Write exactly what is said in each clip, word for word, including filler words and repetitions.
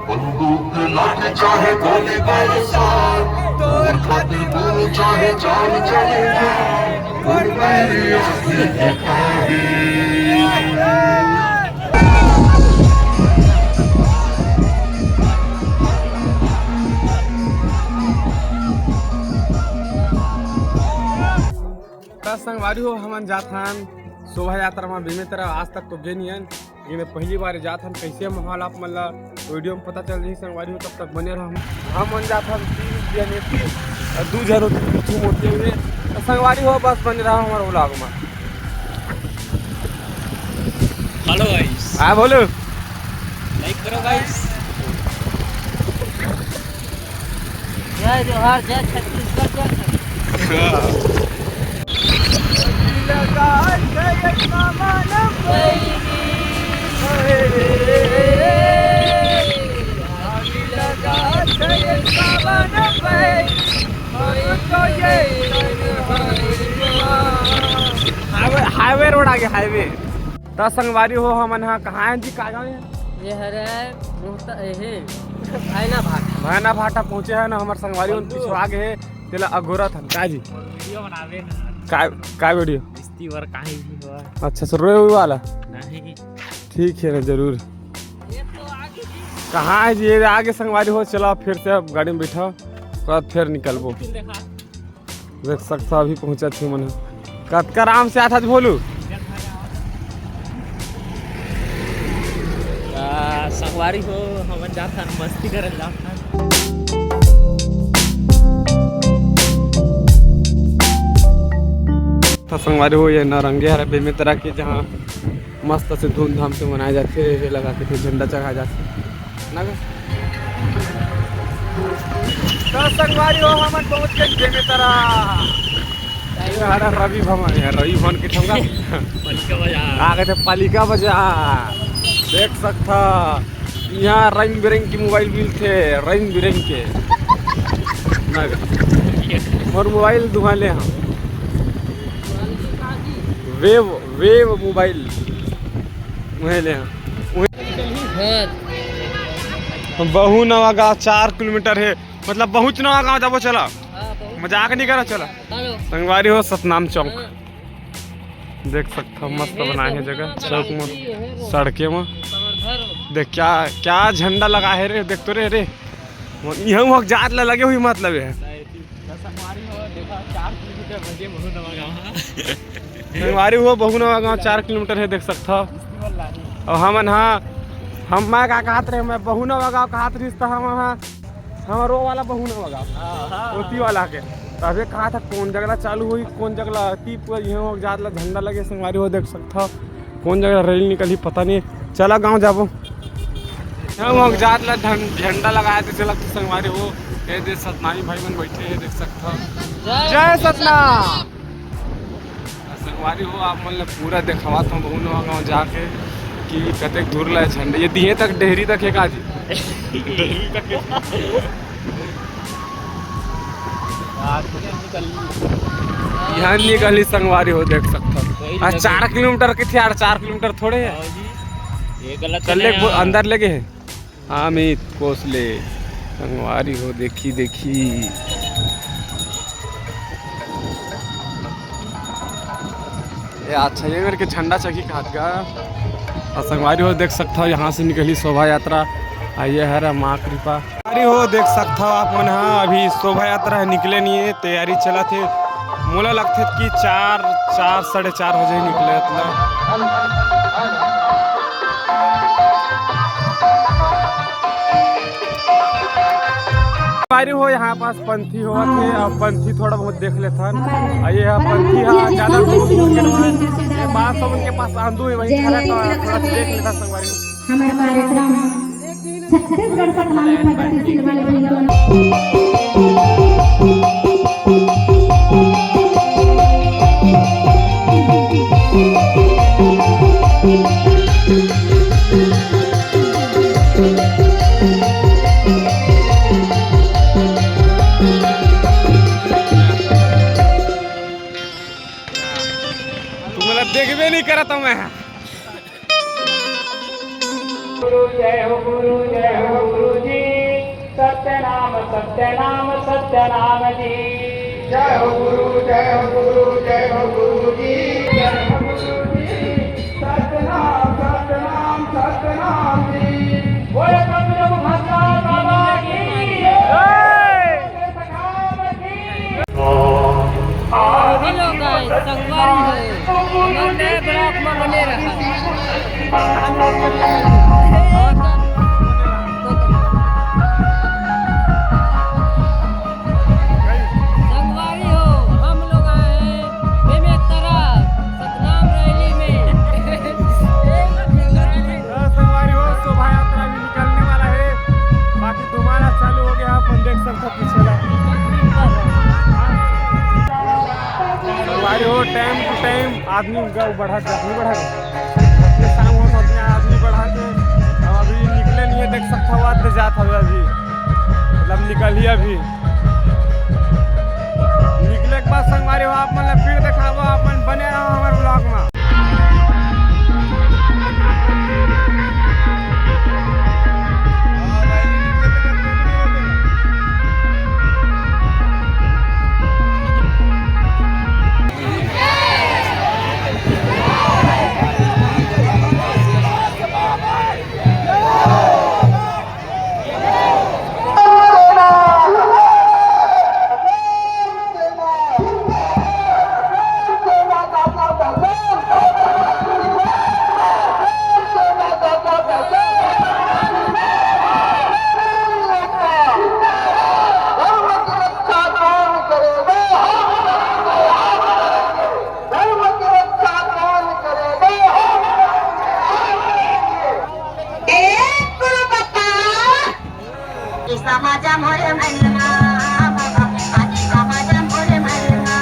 बंदूक लाठी चाहे गोली बरसा, तोर खातिर बोल चाहे जान चले जाए, कोई मेरी आँखी दिखाई। त संगवारी हो, हमन जात हन शोभा यात्रा म बेमेतरा। आज तक तो गे नियन, लेकिन पहली बार जात हन। कैसे माहौल आप मन ला वीडियो में पता चल रही संगवारी हो, तब तक बने रहो। हमन जात हन तीन जने पीछू और दू जन पीछू मोड़ते हुए। तो संगवारी हो, बस बने रहो हमारे व्लॉग में। हेलो गाइस। हाँ बोलो। लाइक करो गाइस। जय जोहार, जय छत्तीसगढ़, जय छत्तीसगढ़। हाईवे, हाईवे रोड आगे, हाईवे। त संगवारी हो, हमन ह कहाँ हैं जी, का गाँव है? ये हरे मोहता, ए हे, भैना भाटा। भैना भाटा पहुँचे हैं ना, हमर संगवारी उन बंधु। पिछवा गे हे, तेला अगोरत हन का जी? वीडियो बनावे ना। का, का वीडियो? रिश्ती वर काहे भी हुआ? अच्छा, सर रोए हुए वाला? नहीं। ठीक है ना, जरूर। कहाँ है जी? ये आगे संगवारी हो, चला फिर से अब गाड़ी में बैठा, ओकर बाद फिर निकलबो। फिर देखा। देख सकता अभी पहुंचा थी मन। कतका आराम से आथा भोलू। आ, संगवारी हो, हमन जात हन, मस्ती करल जात हन। त संगवारी हो, ये नौरंगी हरे बेमेतरा के, जहाँ मस्त से धूमधाम से मनाए जाथे, ये लगा के फिर झंडा चढ़ाए जाथे। ना गा? त संगवारी हो, हमन पहुंच गए बेमेतरा। ये हरा रवि भवन है, रवि भवन के ठमका। पालिका बाजार। आ गए थे पालिका बाजार। देख सकता, यहाँ रंग बिरंग की मोबाइल मिलते, रंग बिरंग के। ना गा? मोर मोबाइल दुहा ले हम। Wave, wave mobile. उहे ले हम। हाँ। बहू नवा गाँव चार किलोमीटर है, मतलब बहुत नवा गाँव जाबो, चला। हाँ, बहुत। मजाक नहीं करा, चला। हेलो। संगवारी हो, सतनाम चौक। हाँ। देख सकता, मस्त बनाए है जगह, चौक में, सड़के में। देख क्या, क्या झंडा लगा है रे, देख तो रे, रे। यहाँ वहाँ जात ला लगे हुई मतलब है। संगवारी हो, बहू नवा गाँव चार किलोमीटर है, देख सकता। और हमन, हाँ, हम, मैं का कहत रहे, मैं बहू नवा गाँव कहत रहिस, त हम, हाँ, हमर वो वाला बहू नवा गाँव, हाँ, हाँ। ओती वाला के। त अबे कहत ह, कौन जगह ला चालू होई, कौन जगह ला, ती पूरा यहाँ वहाँ जात ला झंडा लगे, संगवारी हो, देख सकता। कौन जगह रैली निकलही पता नहीं। चला गाँव जाबो। हम लोग जात ला झं-, झंडा लगाए थे, चला तो संगवारी हो, ये दे सतनामी भाई मन बैठे हैं, देख सकता। जय जय सतना। संगवारी हो, आप मन ला पूरा देखावत हूँ बहू नवा गाँव जाके कि कतेक दूर ला झंडा, ये दिहे तक डेहरी तक है का जी? डेहरी तक है। यहाँ निकली संगवारी हो, देख सकता। आ, चार किलोमीटर के थे यार, चार किलोमीटर थोड़े है। हाँ जी। ये गलत चल ले, है यार। अंदर लगे है। अमित कोसले संगवारी हो, देखी, देखी। ए, अच्छा, ये मेरे के झंडा चघी कहत गा। और संगवारी हो, देख सकता हो, यहाँ से निकली शोभा यात्रा। आ, ये हरा माँ कृपा। संगवारी हो, देख सकता हो आप मन, हाँ, अभी शोभा यात्रा है, निकले नहीं है, तैयारी चला थे। मोला लगथे कि चार, चार, साढ़े चार बजे निकले इतना। संगवारी हो, यहाँ पास पंथी होवत हे, अब पंथी थोड़ा बहुत देख लेथन। आ ये ह पंथी ह ज्यादा दूर दूर के नोहे। ये पास हमन के पास आंदू हे, वही खड़ा, तो थोड़ा सा देख लेथन संगवारी हो। हमारा कार्यक्रम छत्तीसगढ़ सतनामी प्रगतिशील वाले भैया। तुमला देखबे नहीं करत हूँ मैं। गुरु जय हो, गुरु जय हो, गुरु सत्यनाम सत्यनाम जी। जय हो गुरु, जय हो गुरु, जय हो गुरु जी। जय हो गुरु जी। सत्यनाम सत्यनाम सत्यनाम जी। बोले पद्म भगवान बाबा की जय। Hello guys, संगवारी हो, हमर नए vlog में बने रहा। संगवारी हो, हम लोग आए हैं बेमेतरा सतनाम रैली में। हाँ, संगवारी हो, शोभा यात्रा भी निकलने वाला है। बाकी दोबारा चालू हो गया, अपन देख सकते हो पीछे का। संगवारी हो, time to time आदमी उनका बढ़ा के, आदमी बढ़ा के, जितने शाम हो, उतने आदमी बढ़ा के। अब अभी निकले नहीं है, देख सकते हो, आते जात हवे अभी, मतलब निकल ही अभी। निकले के बाद संगवारी हो, आप मन ला फिर देखाबो, अपन बने रहो हमारे vlog में। एक गुरु बाबा। समाजम होले महिमा, समाजम होले महिमा।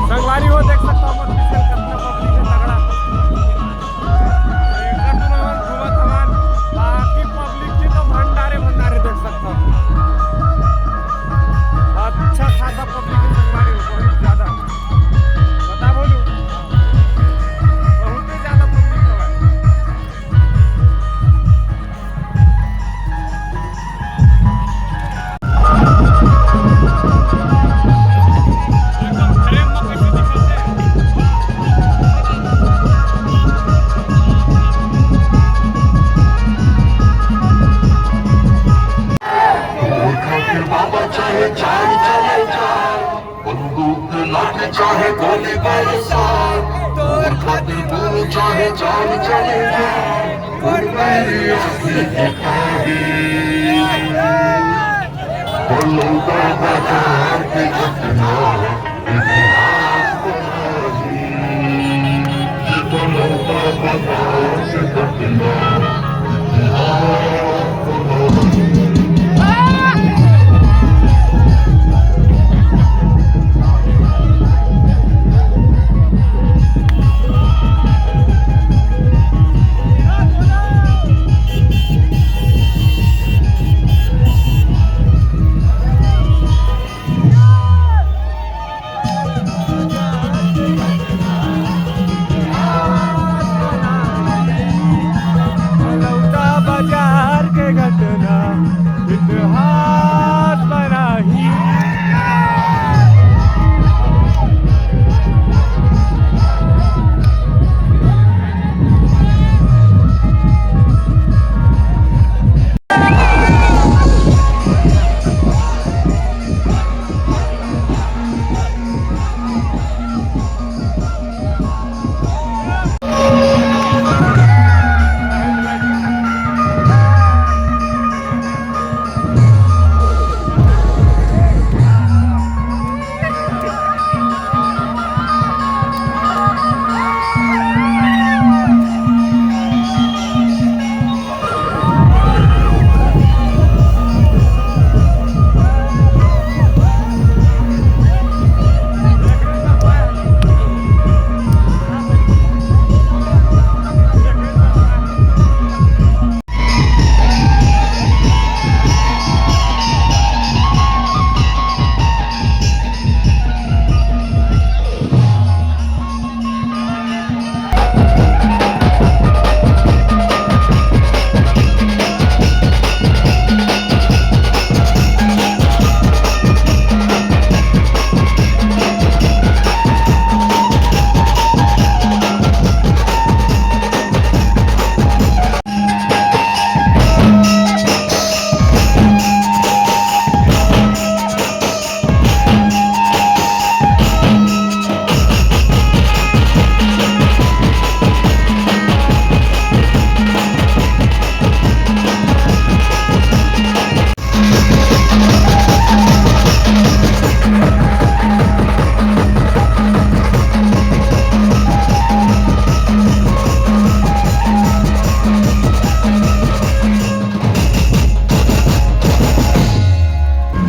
संगवारी हो, देख सकता हूँ, मोर पीछे कितना पब्लिक है, तगड़ा। एकर तो हमन घूमत हवन, बाकी पब्लिक के तो भंडारे भंडारे देख सकत हन। अच्छा खासा पब्लिक है संगवारी हो, बहुत ज्यादा। बता बोलू, बहुते ज्यादा पब्लिक हवय। बंदूक लाठी चाहे गोली बरसात, तोर खातिर बोल चाहे जान चले जाए, तोर मेरी आँखी दिखाई। बलौदा बाजार के घटना इतिहास बना दी। बलौदा बाजार के घटना इतिहास बना दी।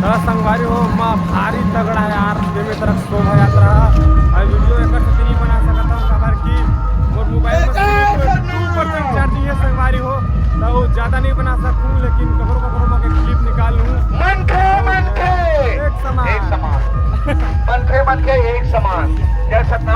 त संगवारी हो, माँ भारी तगड़ा हे यार, जेमे तरफ शोभा यात्रा। अउ वीडियो एकर सेती नहीं बना सकत हूँ, काबर कि मोर मोबाइल में सिर्फ टू परसेंट चार्जिंग हे संगवारी हो, त वो ज्यादा नहीं बना सकूँ, लेकिन ककरो ककरो में के क्लिप निकाल लूँ। मनखे, मनखे, एक समान। एक समान। मनखे, मनखे, एक समान। जय सतनाम।